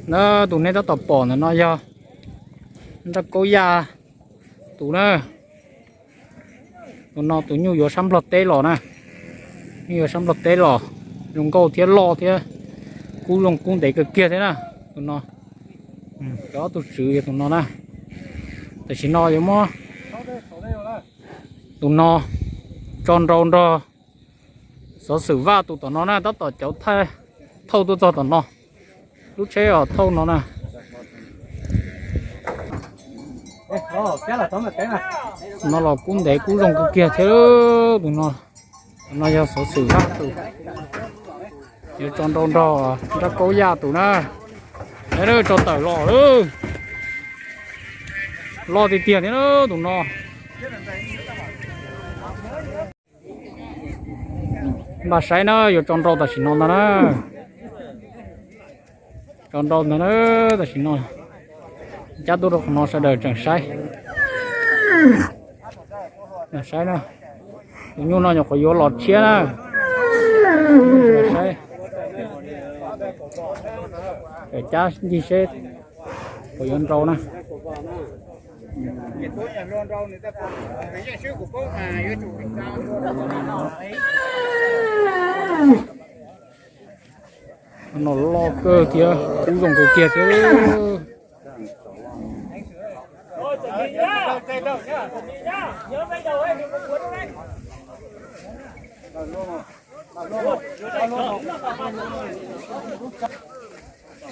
Na, tus nej tab tom pom ntawm no yog Nraj Kaub Yaj tus na. Tus no tus nyuj yuav sab Nplog teb los na. Nyuj yuav sab Nplog teb los, zoo nkauj thiab loj thiab kub zoo kub ntev kawg kiag thiab na. Tus no, cov ob tug tswv yog tus no na. Tam sim no yuav muab tus no tso nrau nrog xov xwm Vaj tus tom no na, tab tom cauv thauj tuaj txog tom no. Lub tsheb os thauj no na. No los kub ntev kub zoo kawg kiag thiab. Tus no, tus no yog xov xwm Vaj tus, yuav tso nrau nrog Nraj Kaub Yaj tus na. Tso tawm los lawm. Loj tiag tiag thiab tus no. Npaj saib na, yuav tso nrau tam sim no ntag na. Tso nrau ntag na, tam sim no cab tuaj rau qhov no sawv daws tseem saib. Saib na, tus nyuj no nyuam qhuav yuav los tshiab na. Saib, cab ncig seb puas yuav nrau na. No loj kawg thiab kub zoo kawg kiag thiab.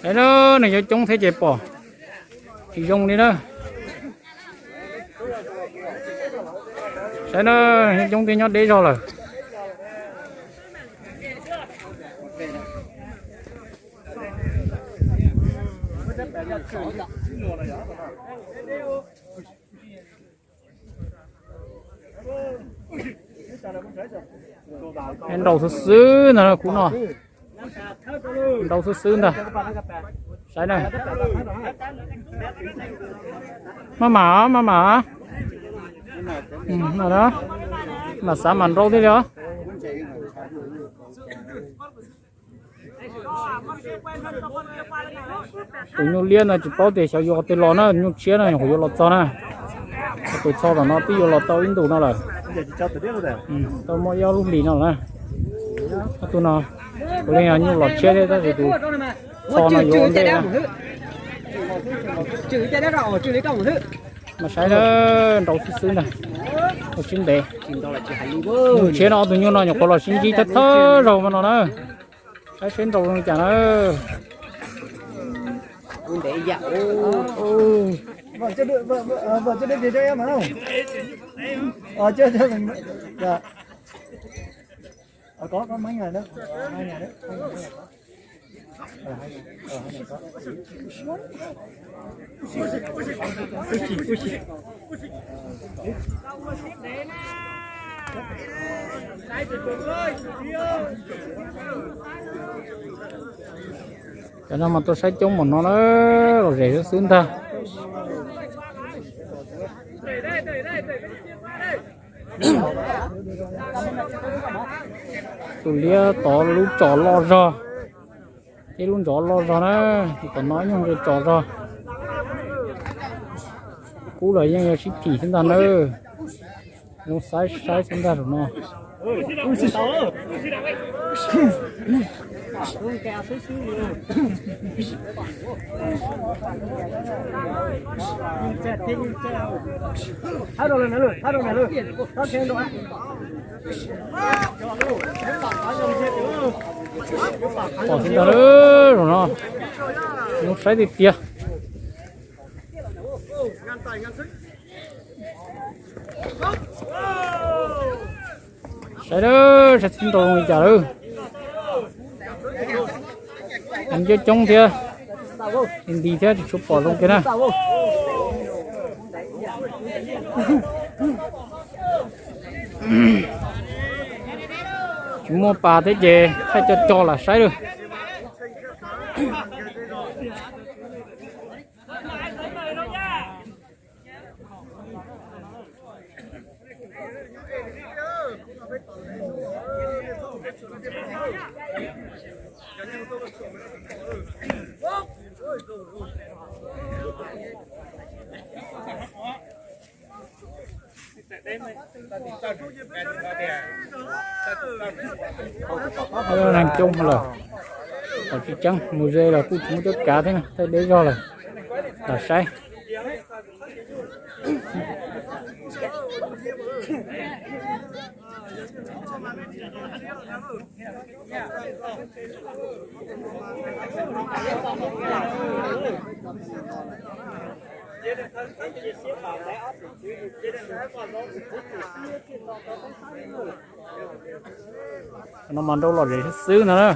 Saib na, neeg coob coob thiab ces pom tsis zoo li na. Saib na, neeg coob coob thiab nyob deb zog lawm. Nrau xwb xwb ntag khub no. Nrau xwb xwb ntag. Saib na. Maj mam, maj mam. Mam xav mam nrau thiaj li os. Tus nyuj liab no tsis paub tias xyov yuav qhov twg los na, nyuj tshiab no nyuam qhuav yuav los txog na. Tus txho tom no twb yuav los tau ib ntus no lawm. Tau muaj ib ob lub hlis no na. Ob tug no puav leej yog nyuj los tshiab thiab tab sis tus txho no yuav ua ntej na. Mas saib na, nrau xwb xwb ntag. Ua sib ntev. Nyuj tshiab no ob tug nyuj no nyuam qhuav los sib ntsib thawj thawj zaug mas no na. Saib seb nrau zoo li cas na. Cov no mas tuaj saib coob npaum no na, los zem xwb xwb ntag. Tus liab tod lub tsos loj zog, thiab lub ntsos loj zog na, tus tom no ib nyuag nqi tsos zog. Kub los yeej yog sib phim xwb ntag na. Zoo saib saib xwb ntag zaum no. Pom xwb ntag, zaum no zoo saib tiag tiag. Saib, saib tsis nrau zoo li cas lawm. Coob coob thiab, nti thiab tsis tshua pom zoo kiag na. Tsis muaj pas thiab ces thaij co co lam saib lawm. Neeg coob lawm, qhov tsis tseeb mus ze los kuj tsis muaj cuab kav thiab, tej deb zog lawm. Los saib. No mas nrau lom zem xwb no na.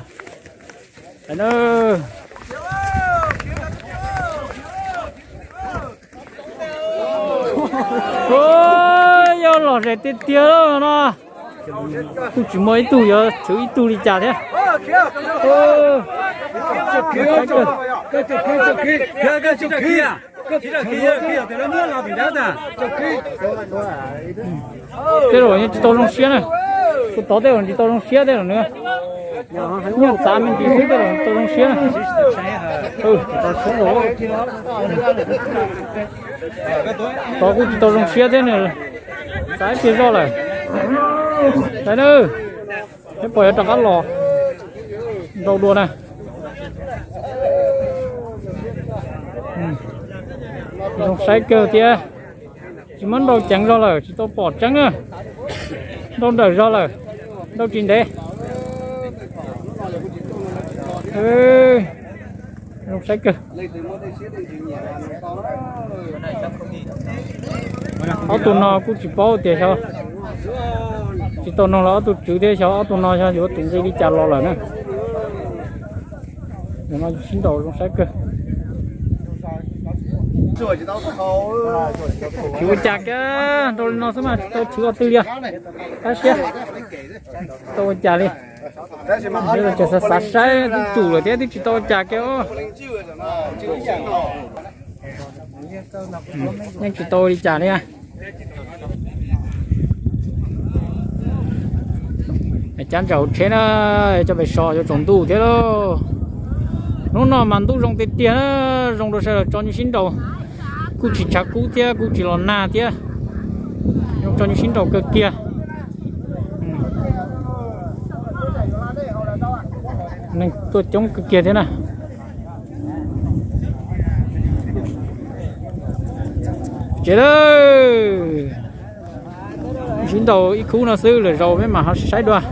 Yog lom zem tiag tiag no. Kuj tsis muaj ib tug yuav tshwv ib tug li cas thiab. Tej zaum yeej tsis tau zoo siab na. Kuv tod tej zaum tsis tau zoo siab thiab los nws nyob txav me ntsis xwb tej zaum tsis tau zoo siab na. Tod kuj tsis tau zoo siab thiab nws xav ib pliag zoj lawm. Saib na, saib puas yuav rov qab los nrau dua na. Zoo saib kawg thiab. Tsis muab nrau ceev zog lawm tsis tau pom tseeb na. Nrau nrawm zog lawm, nrau tsis ntev. Zoo saib kawg. Ob tug no kuj tsis paub tias xyov, tsis tau noog los ob tug tswv thiab xyov ob tug no xyov yuav tus nqi li cas los lawm na. No sib nraus zoo saib kawg. Tsis ua cas kiag, nrau li no xwb mas tsis tau chwv qhov twg li os. Tab siab tsis tau ua cas li. Tseem xav xav saib twb tsum lawm thiab twb tsis tau ua cas kiag. Yeej tsis tau ua li cas li. Cab ntsaum tsheb na, coj pes so yuav tsaus ntuj thiab lauj. Hnub no mas ntuj zoo tiag tiag na, zoo rau sawv daws tso nyuj sib nraus. Kuj tsis tshav kub thiab kuj tsis los nag thiab, zoo tso nyuj sib nraus kawg kiag. Neeg tuaj coob kawg kiag thiab na. Tsev lawm, sib nraus ib khub no xwb lwm zaus peb mam ho saib dua.